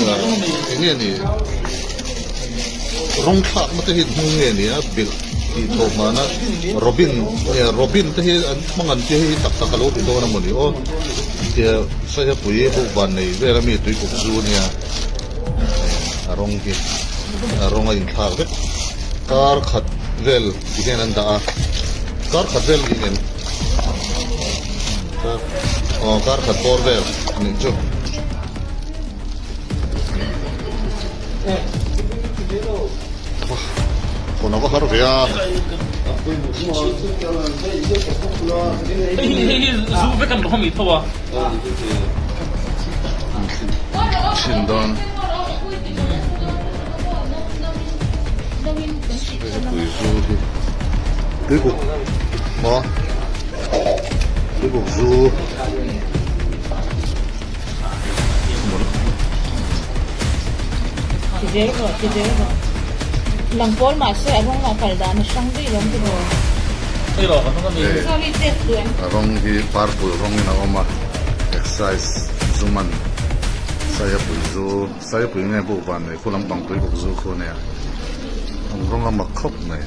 Eng nge ni rawng thlakna te hi hmang nge ni a bilh tih thawh hmana Robin nge Robin te hi an hmang an tia hei tak tak a lo ti dawn a mawni aw tia Saihapui bukban nei vel ami tuikuk zu ania a rawng hi a rawng a inthlak vek kar khat vel ti hian an dah a kar khat vel ni em aw kar khat bawr vel a nih chu. Khawn a va har ve a. Chhin dawn. Pui zu hi. Tuikuk maw? Tuikuk zu. Ti zel rawh, ti zel rawh. Lang pawl mahse a rawng a kal dan a hrang daih lawm ti maw? Sorry test duh em? A rawng hi purple rawngin a awm a, exercise zuman Saihapui zu, Saihapui nge buk van nei khu lampang tui buk zu khu ania, an rawng a mak khawp mai.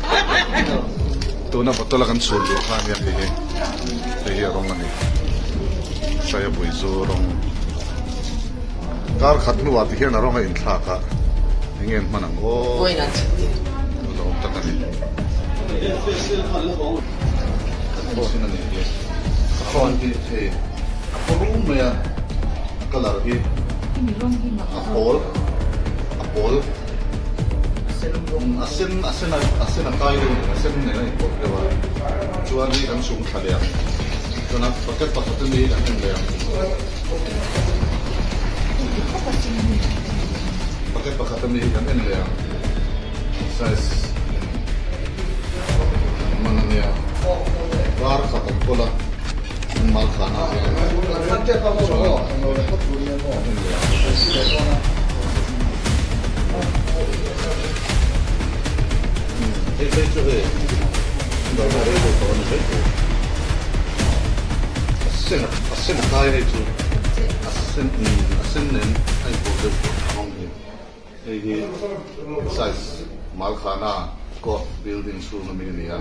Tuna bottle a kan chhun duh kha ania hei hi, hei hi a rawng a ni. Saihapui zu rawng kar khat hnuah ti hian a rawng a inthlak a, eng nge an hman ang aw? Lo awm tak a ni. Kan phone a nih hi. A phone hi hei a paw rum mai a, a colour hi a pawl a pawl a sen a sen a sen a kai deuh a ni, a sen nen a inpawlh deuh a, chuan hei kan chhung thla leh ang. Chuan a bucket pakhat a ni kan en leh ang. Bucket pakhat a ni kan en leh ang. Size in man a nia. Kar khat an kawl a, an mal khana ah hian chuan kan en leh ang. Hei phei chu hei dawrna rei deuh tawh a ni mai thei. A sen a sen a kai hei chu a sen a sen nen a inpawlh deuh tawh a rawng hi. Hei hi size Malkhana court building chhung ami a ni a,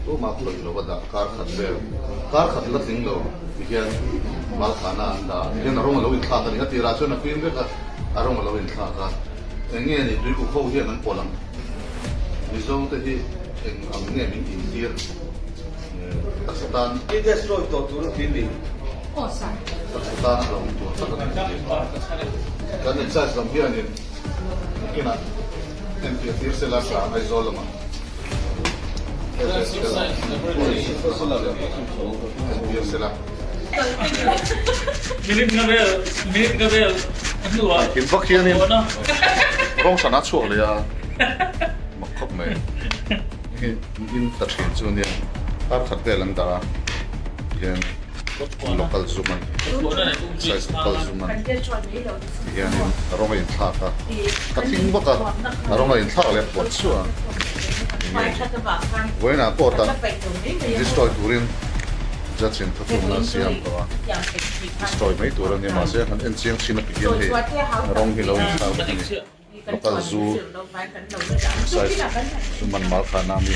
tumah khawih lo a dah kar khat vel kar khat la tling lo tihian Malkhana an dah tihian a rawng a lo inthlak a ni. A tirah chuan a fim vek a, a rawng a lo inthlak a. Eng nge ni tuikuk ho hian an pawlh ang? Mizo te hi eng ang nge min intir taksa tan? I destroy tawh tur a tih ni. Taksa tan a hlauhawm tur tak a ni tih. Kan exercise lam hianin nakinah entir tir sela tha Aizawl lamah entir sela. Thil vak hianin rawng hran a chhuak leh a mak khawp mai hei in ta thin chu ania kar khat vel an dah a tihian local zum a ni size local zum a ni tihianin a rawng a inthlak a ka thing vak a a rawng a inthlak leh puat chhuah a vawiinah court ah destroy turin. Judge in thuthlungna a siam tawh a, destroy mai tur a nia mahse han en chiang chin a ti hian hei rawng hi lo inthlak vek a ni. Local zu size zu man mal khan a mi.